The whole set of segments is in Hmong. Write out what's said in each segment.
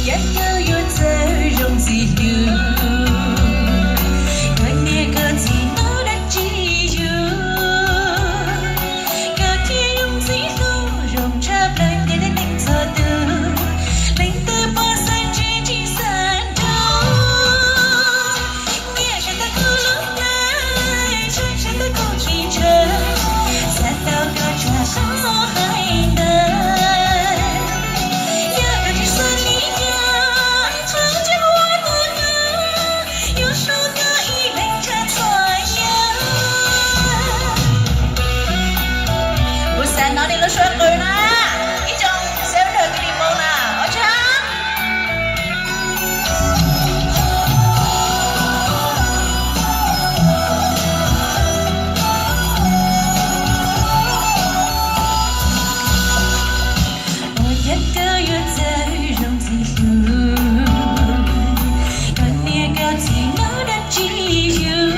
Yog koj yuav txawj zoo ntxim hlub, koj niam koj txiv nyob dab tsi yug, koj thiaj zoo ntxim hlub zoo tshaj plaws ntawm tib neeg txhua tus. Leej twg pom xav ntsib tsis xav nrog, nyiam saib tag kuv lub hlwb, saib saib tag kuv txiv ntshaw, xav tau koj tsuas qhov hais ntawd. Yog koj tsis xav li cas, thov tsis muaj tus nyiam, yuav sau koj ib leeg tshaj txhua yam. Kuv xav hnov nej lub suab qw na, ib tsoom sawv daws kwv tij Hmoob na, ua tsaug. Ua cas koj yuav txawj zoo ntxim hlub, koj niam koj txiv nyob dab tsi yug,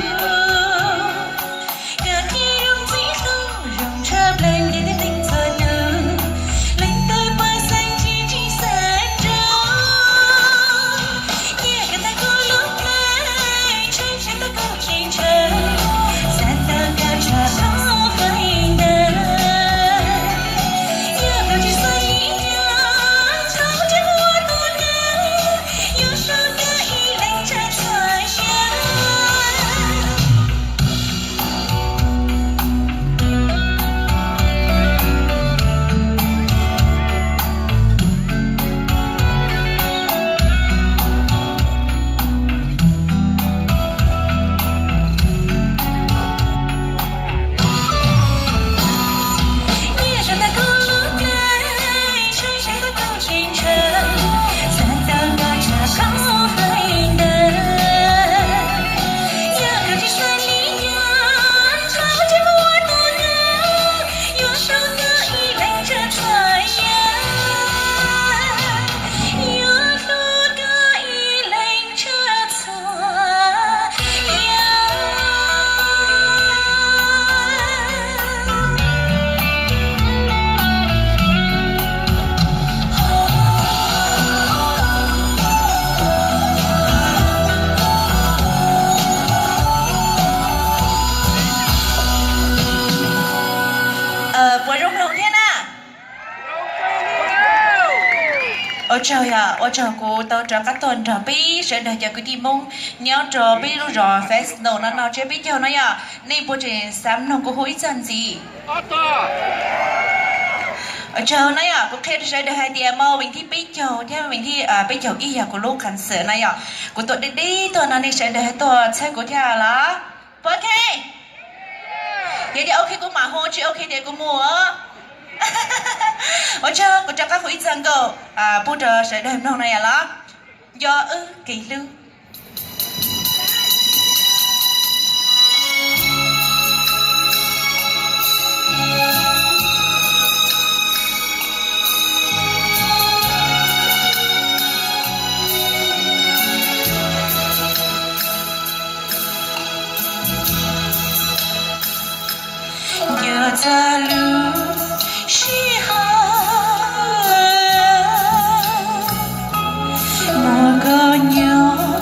koj thiaj zoo ntxim hlub zoo tshaj plaws ntawm tib neeg txhua tus. Leej twg pom xav ntsib tsis xav nrog, nyiam koj tag kuv lub hlwb, saib saib tag kuv txiv ntshaw, xav tau koj tsuas qhov hais ntawd. Yog koj tsis xav li cas, thov tsis muaj tus nyiam, yuav sau koj ib leeg tshaj txhua yam. Puas zoo mloog thiab na? Ua tsaug yom, ua tsaug kuv tau rov qab tuaj nrog peb sawv daws cov kwv tij Hmoob nyob rau peb lub zos Fresno no no tsiab peb caug no yom. Nej puas tseem xav mloog kuv hu ib txog ntxiv? Ua tsaug no yom, kuv qhia rau sawv daws hais tias mas vim thib peb caug thiab vim thib peb caug ib yog kuv lub concert no yom. Kuv tuaj deb deb tuaj no nej sawv daws tuaj txhawb kuv thiab los? Puas ok? Yog tias ok kuv mam hu, tsis ok tias kuv mus. Ua tsaug, kuv rov qab hu ib txog nkaus pub rau sawv daws mloog no yom los? Nco wb kev hlub. Nco txog lub sij hawm muaj koj nyob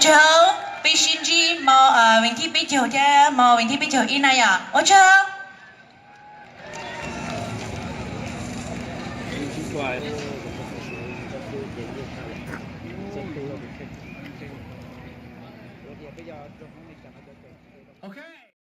Tsaug, peb sib ntsib hmo vees thib peb caug thiab hmo vees thib peb caug ib na yom. Ua tsaug.